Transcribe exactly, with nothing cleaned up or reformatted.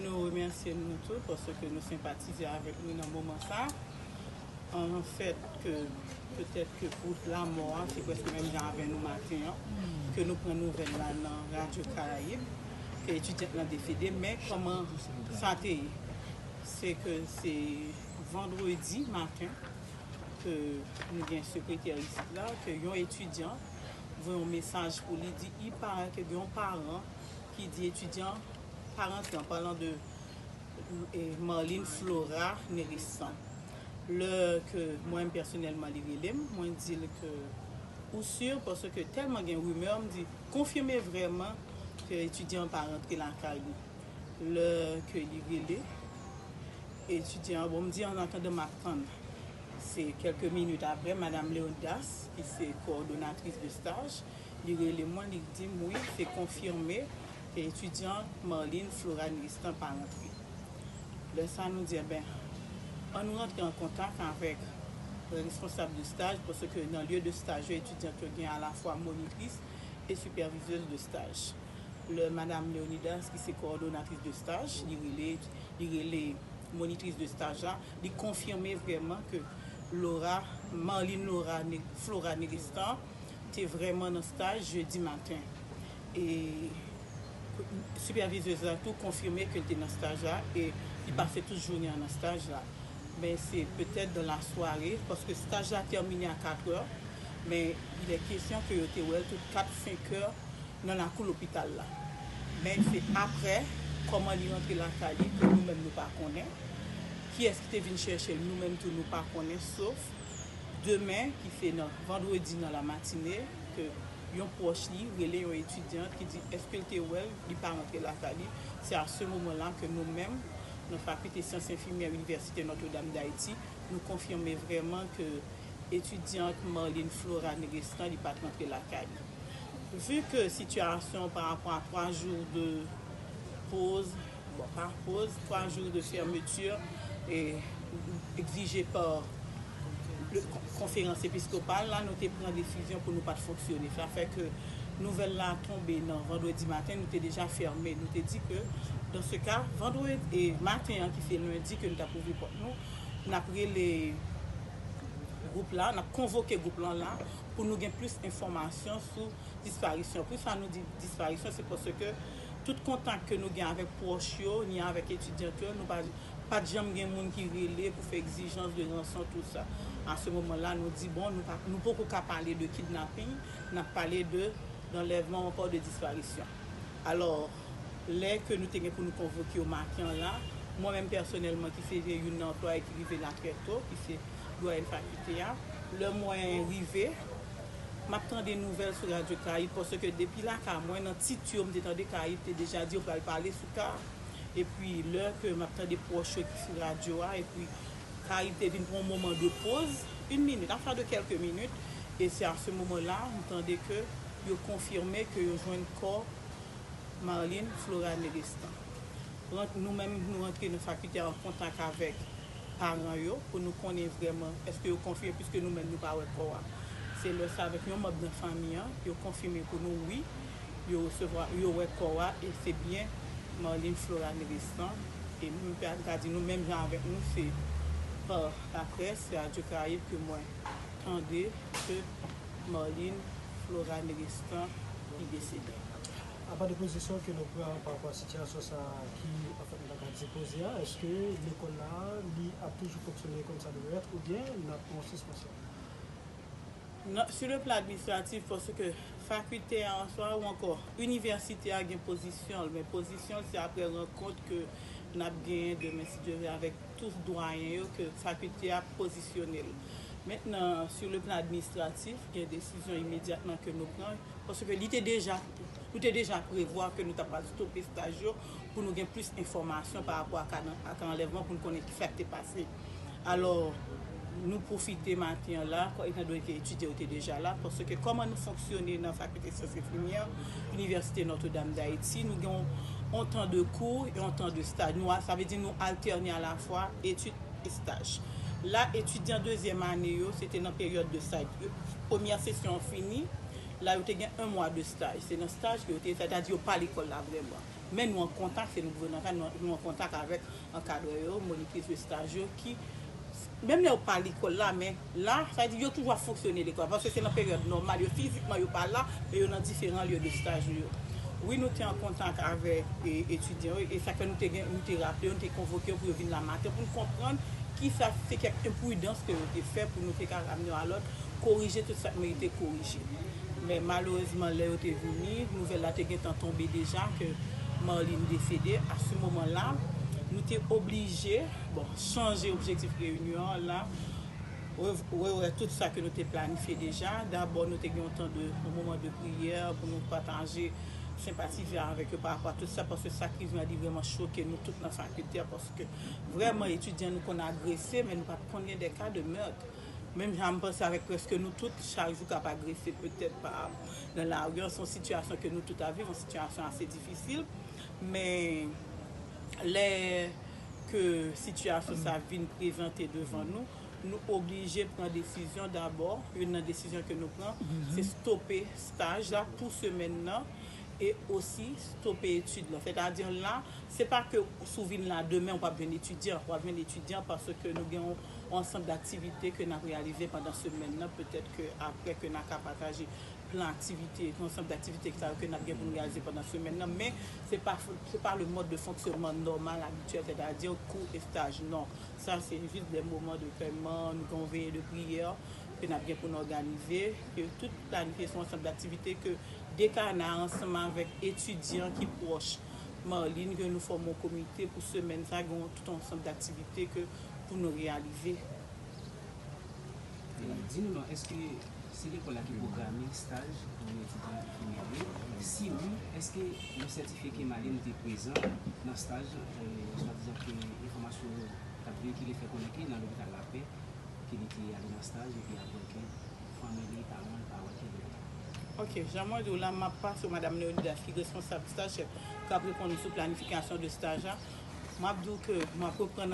Nou remèsye nou tou paske nou senpatize avèk nou nan moman sa. Anfèt, ke petèt ke pou lanmò a, se prèske menm jan avè nou maten an, ke nou pran nouvèl la nan Radyo Karayib, ke etidyant lan desede, men kòman sa te ye? Se ke se vandredi maten ke nou gen sekretè isit la, ke yon etidyan voye yon mesaj pou li, di, il paraît ke gen yon paran ki di etidyan pa rantre, an palan de e, Marlene Flora Neristan. Lè ke mwen pèsonèlman li rele m, mwen di l ke ou si, paske tèlman gen rimè, m di konfime vrèman ke etidyan an pa rantre lakay li. Lè ke li rele etidyan an, bon, m di an atandan m ap tann. Se kèlke minit apre, Madam Leonidas, ki se kowòdonatris de staj, li rele mwen, li di m wi, se konfime ke etidyan Marlene Flora Neristan pa rantre. Lè sa nou di, enben, ann nou rantre an kontak avèk responsab de staj, paske nan lye de staj yo, etidyan yo gen alafwa monitris e sipèvizèz de staj. Lè Madam Leonidas, ki se kowòdonatris de staj, li rele, li rele monitris de staj la, li konfime vrèman ke Laura, Marlene Laura Ne-, Flora Neristan te vrèman nan staj jedi maten. E sipèvizèz la tou konfime ke l te nan staj la e li pase tout jounen an nan staj la. Men se petèt dan lasware, paske staj la tèmine a katrè, men il est question ke yo te wè l tout kat, senkè nan lakou lopital la. Men se apre, kòman li rantre lakay li, ke nou menm nou pa konnen. Kiyès ki te vin chèche l, nou menm tou nou pa konnen, sof demen, ki se nan vandredi nan lamatine, ke yon pwòch li rele yon etidyant ki di èske l te wè l, li pa rantre lakay li. Se a se moman la ke nou menm, nan Fakilte Syans Enfimyè Inivèsite Notre Dame d'Haïti, nou konfime vrèman ke etidyan Marlene Flora Neristan, li pa t rantre lakay li. Vu que situation par rapport à trois jours de pause, bon, pas pause, trois jours de fermeture et exigé par le con-, conférence épiscopale, la, nou te pran desizyon pou nou pa t fonksyone. Sa fè ke nouvèl la tonbe nan vandredi maten, nou te deja fèmen. Nou te di ke, dans ce cas, vandredi maten an, ki se lendi ke nou t ap ouvri pòt nou, n ap rele gwoup la, n ap konvoke gwoup lan la pou nou gen plis enfòmasyon sou disparisyon. Pou sa nou di disparisyon, se paske tout kontak ke nou gen avèk pwòch yo, ni avèk etidyan yo, nou pa, pa t janm gen moun ki rele pou fè egzijans de ranson, tout sa. A se moman la, nou di, bon, nou pa, nou poko ka pale de kidnaping, n ap pale de, d'enlèvement ou encore de disparition. Alò, lè ke nou te gen pou nou konvoke yo maten an la, mwen menm pèsonèlman ki se te youn nan anplwaye ki rive la trè to, ki se dwayen fakilte a, lè mwen rive, m ap tande nouvèl sou Radyo Karayib, paske depi lakay mwen, nan tit yo, m te tande Karayib te deja di yo pral pale sou ka. Epi lè ke m ap tande pwòch yo ki sou radyo a, epi Karayib te vin pran yon moman de pòz, une minute, affaire de quelques minutes, e se a se moman la, m tande ke yo konfime ke yo jwenn kò Marlene Flora Neristan. Rant-, nou menm, nou rantre nan fakilte a an kontak avèk paran yo pou nou konnen vrèman èske yo konfime, piske nou menm nou pa wè kò a. Se lè sa avèk yon manm nan fanmi an, yo konfime pou nou wi, yo resevwa, yo wè kò a e se byen Marlene Flora Neristan. E nou menm, m ka di nou menm jan avèk nou, se pa laprès, se Radyo Karayib ke mwen tande ke Marlene Flora Neristan li desede. Apa de pozisyon ke nou pran pa rapò a sitiyasyon sa a ki, anfèt, nou ta ka di poze a, èske lekòl la, li ap toujou fonksyone kòm sa dwe èt oubyen n ap pran yon sispansyon? Non, sur le plan administratif, paske fakilte a an swa ou ankò inivèsite a gen pozisyon l, men pozisyon l se apre rankont ke n ap genyen demen, si Dye vle, avèk tout dwayen yo ke fakilte a pozisyone l. Mentnan, sur le plan administratif, gen desizyon imedyatman ke nou pran, paske li te deja, nou te deja prevwa ke nou ta pral stope staj yo pou nou gen plis enfòmasyon pa rapò ak, ak anlèvman pou nou konnen kisa k te pase. Alò, nou pwofite maten an la, etan done ke etidyan yo te deja la, paske kòman nou fonksyone nan Fakilte Syans Enfimyè, Inivèsite Notre Dame d'Haïti, nou gen yon, yon tan de kou e yon tan de staj. Nou, sa vle di nou altène alafwa etid e staj. La, etidyan dezyèm ane yo, se te nan peryòd de staj. Yo, premyè sesyon an fini, la yo te gen yon mwa de staj. Se nan staj ke yo te ye, sètadi yo pa lekòl la vrèman. Men nou an kontak, se nou gouvènman, nou, nou an kontak avèk ankadrè yo, monitrice de staj yo, ki, menm lè yo pa lekòl la, men la, sa vle di yo toujou ap fonksyone lekòl, paske se nan peryòd nòmal, yo fizikman yo pa la, men yo nan diferan lye de staj yo. Wi, nou te an kontak avèk e, etidyan yo, e sa fè nou te gen, nou te raple yo, nou te konvoke yo pou yo vin la maten, pou nou konprann kisa se kèk enpridans ke yo te fè pou nou te ka ramne yo alòd, korije tout sa k merite korije. Men malerezman, lè yo te vini, nouvèl la te gentan tonbe deja ke Marline desede. A se moman la, nou te oblije, bon, chanje objektif reyinyon an la, re- rewè tout sa ke nou te planifye deja. Dabò, nou te gen yon tan de, yon moman de priyè pou nou pataje, senpatize avèk yo pa rapò a tout sa, paske sa k rive an, li vrèman choke nou tout nan fakilte a, paske vrèman etidyan nou konn agrese, men nou pa t konn gen de ka de mèt. Menm jan m panse avèk prèske nou tout, chak jou k ap agrese petèt pa nan lari an, se yon sitiyasyon ke nou tout ap viv, yon sitiyasyon ase difisil. Men lè ke sitiyasyon sa vin prezante devan nou, nou oblije pran desizyon dabò. Youn nan desizyon ke nou pran, se stope staj la pou semèn nan e osi stope etid lan. Sètadi la, se pa ke si w vin la demen, w p ap jwenn etidyan. W ap jwenn etidyan paske nou gen yon, yon ansanm d aktivite ke n ap reyalize pandan semèn nan. Petèt ke apre ke n a ka pataje plan aktivite, yon ansanm d aktivite sa yo ke n ap gen pou nou reyalize pandan semèn nan. Men se pa, se pa le mode de fonctionnement normal, abityèl, sètadi kou estaj, non. Sa se jis de moman de pèman, nou gen yon veye de priyè ke n ap gen pou n òganize, ke tout planifye se yon ansanm d aktivite ke Dekana ansanm avèk etidyan ki pwòch Marline, ke nou fòme yon komite pou semèn sa, gen yon tout ansanm d aktivite ke pou nou reyalize. E di nou non, èske se lekòl la ki pwograme staj pou etidyan enfimyè yo? Si wi, èske nou sètifye ke Marline te prezan nan staj, e, swadizan ke enfòmasyon yo t ap veyikile fè konnen ke nan lopital Lapè ke li te ale nan staj epi apre ke fanmi li, paran l pa wè ke li la. Ok, jan mwen di w la, m ap pase w Madanm Leonidas ki responsab staj, k ap reponn sou planifikasyon de staj la. M ap di w ke m ap reprann